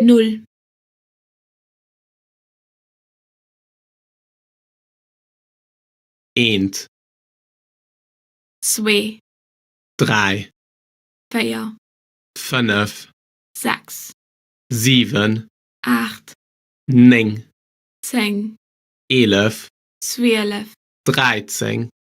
Null. Eent. Zwee. 3. 4. 5. 6. 7. 8. 9. 10. 11. 12.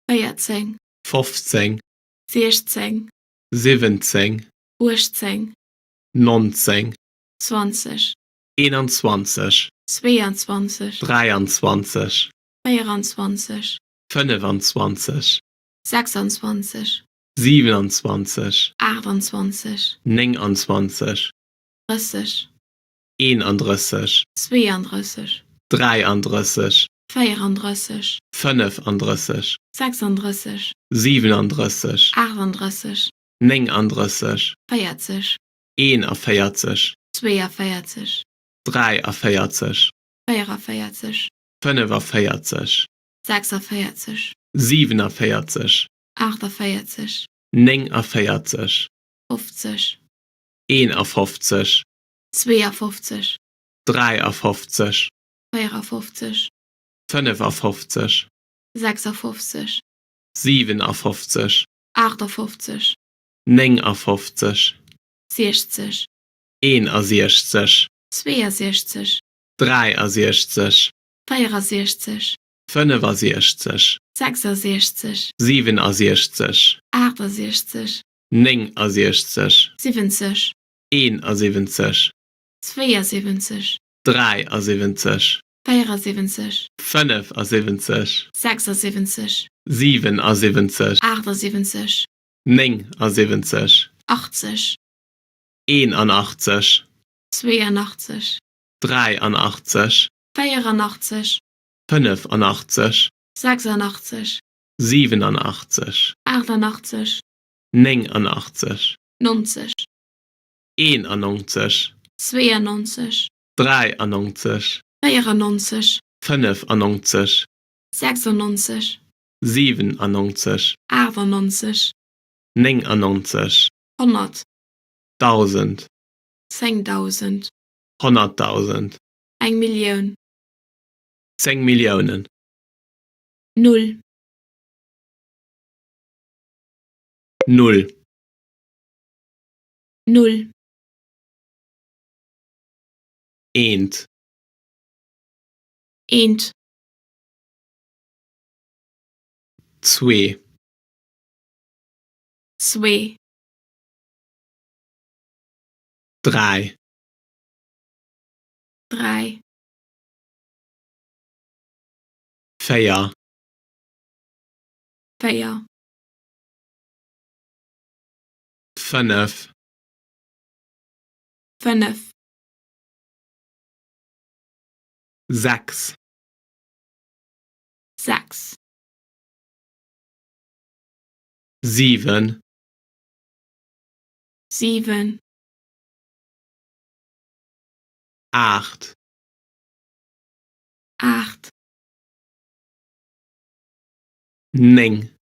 13. 14. 15. 16. 17. 18. 19. 20. 21. 22. 23. 24. 25. 26. 27. 28. 29. 30. 31. 32. 33. 34. 35. 36. 37. 38. 39. 40. 41. 42. 43. 44. 45. 46. 47. 48. 49. 50. 51. 52. 53. 54. 55. 56. 57. 58. 59. 60. 61. 62. 63. 64. 65. 66. 67. 68. 69. 70. 71. 72. 73. 74. 75. 76. 77. 78. 79. 80. 81. 82. 83. 84. 85. 86. 87. 88. 89. 90. 91. 92. 93. 94. 95. 96. 97. 98. 99. 100. 1000. 10.000. 100.000. Eng Millioun. 10 Milliounen. Null. Null. Null. Eent. Eent. Zwee. Zwee. 3. 3. 4. 4. 5. 5. 6. 6. 7. 7. 8. 8. 9.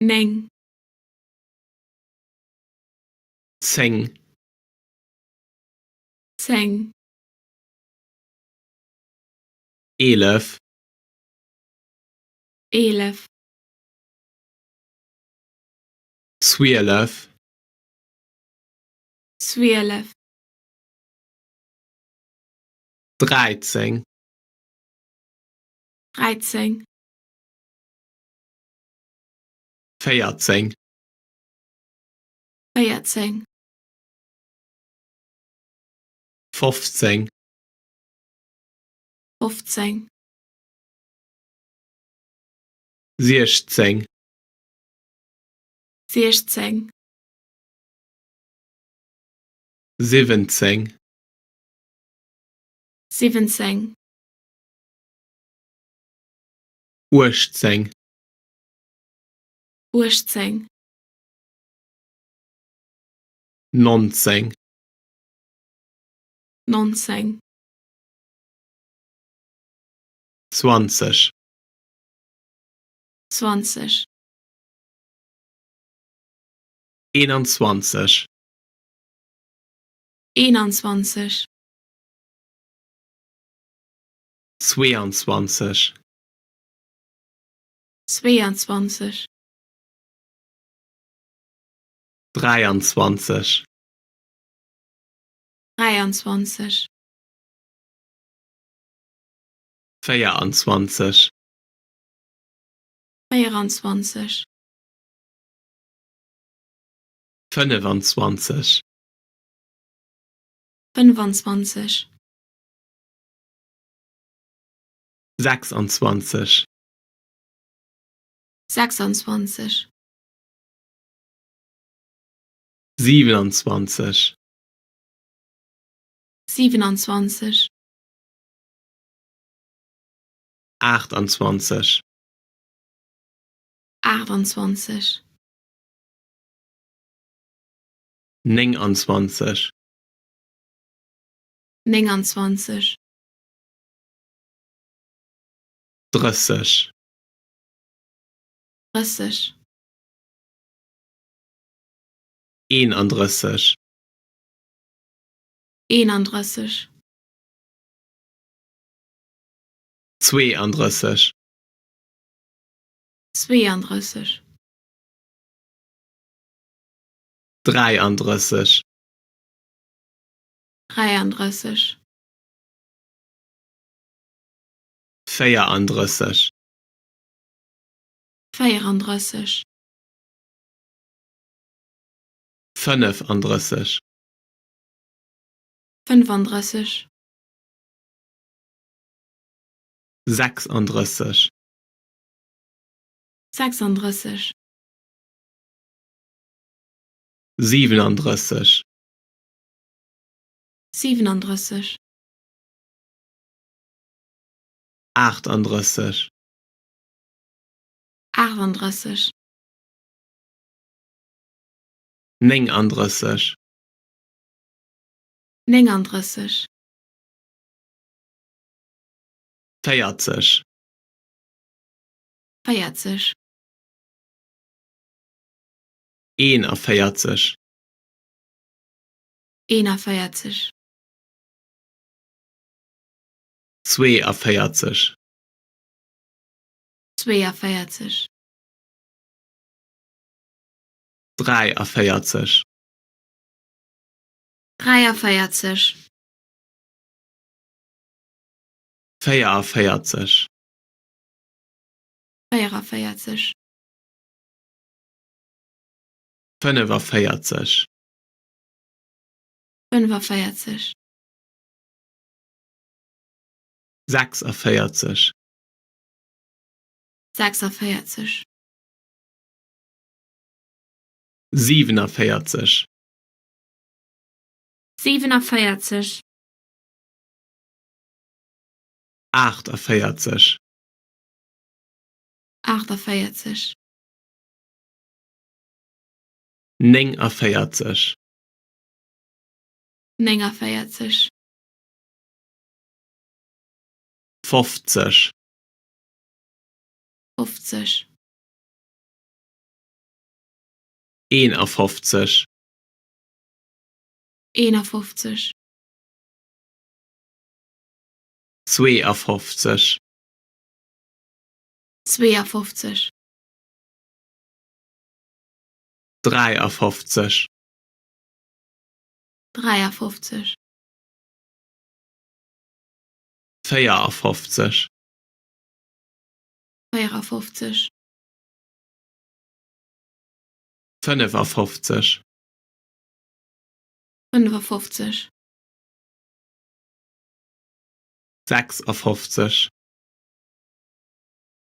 9. 10. 10. 11. 11. 12. 12. 13. 13. 14. 14. 15. 15. 16. 16. 17. 17. 18. 18. 19. 19. 20. 20. 21. 21. 22. 22. 23. 23. 24. 24. 25. 25. 26. 26. 27. 27. 28. 28. 29. 29. 30. 30. 31. 31. 32. 32. 33. 33. 34. 34. 35. 35. 36. 36. 37. 37. 38. 38. 39. 39. 40. 40. 41. 41. 42. 42. 43. 43. 44. 44. 45. 45. 46. 46. 47. 47. 48. 48. 49. 49. 50. 50. 51. 51. 52. 52. 53. 53. 54. 54. 55. 55.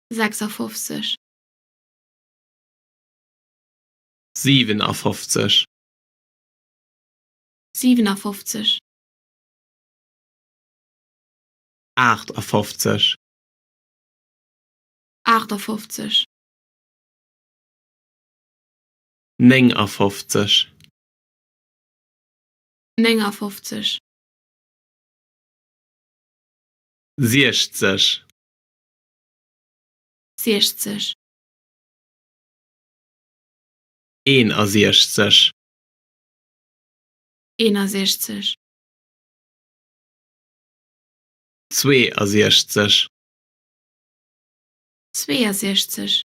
56. 56. 57. 57. 58. 58. 59. 59. 60. 60. 61. 61. 62. 62. 63.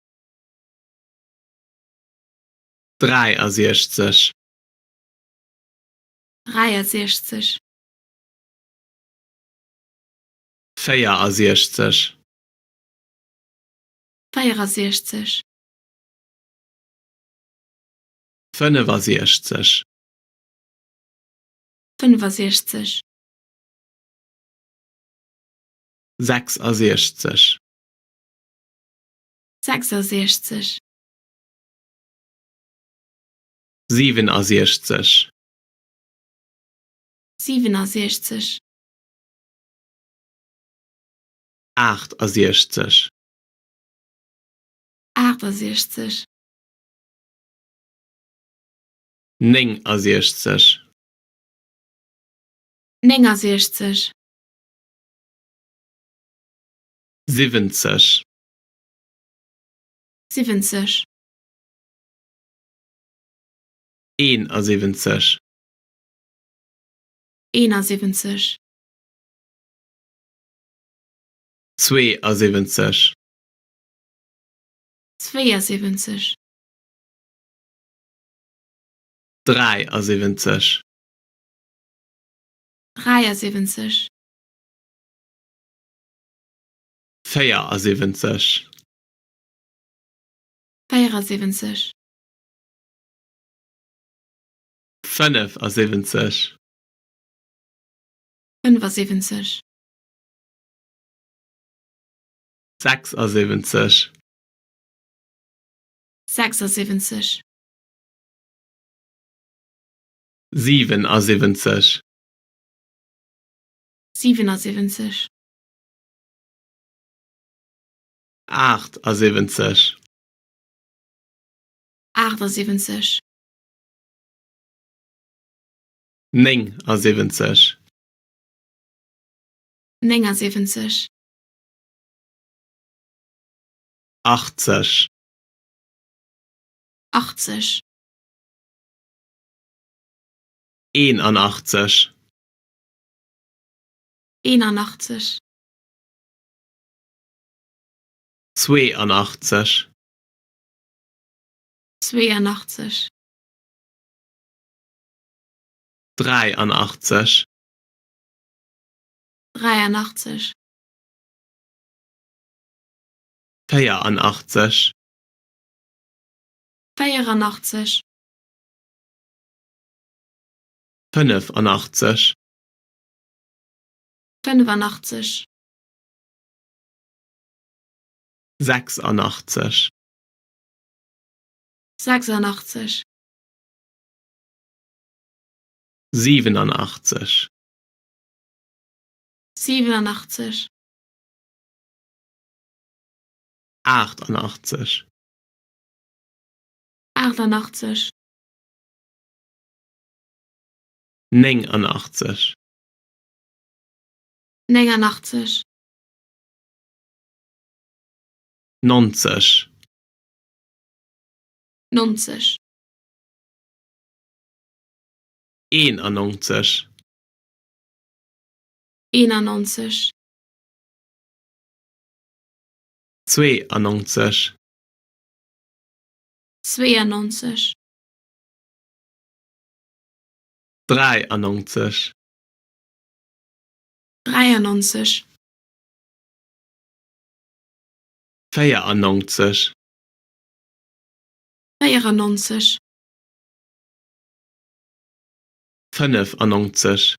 63. 64. 64. 65. 65. 66. 66. 67. 67. 68. 68. 69. 69. 70. 70. 71. 71. 72. 72. 73. 73. 74. 74. 75. 75. 76. 76. 77. 77. 78. 78. 79. 79. 80. 80. 81. 81. 82. 82. 83. 83. 84. 84. 85. 85. 86. 86. 87. 87. 88. 88. 89. 89. 90. 90. 91. 91. 92. 92. 93. 93. 94. 94. 95.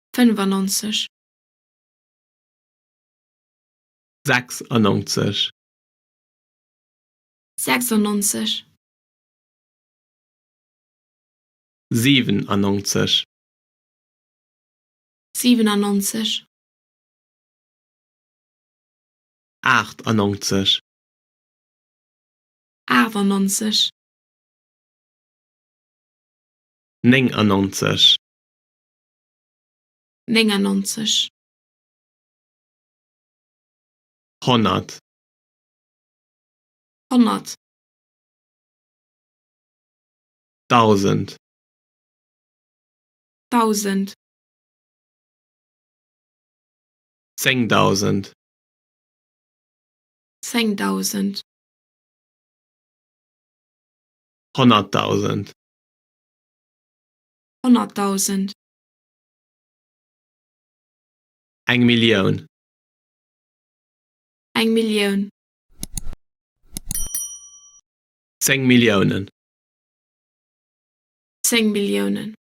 95. 96. 96. 97. 97. 98. 98. 99. 99. 100. 100. 1000. 1000. 10.000. 10.000. 100.000. 100.000. Eng Millioun. Eng Millioun. 10 Milliounen. 10 Milliounen.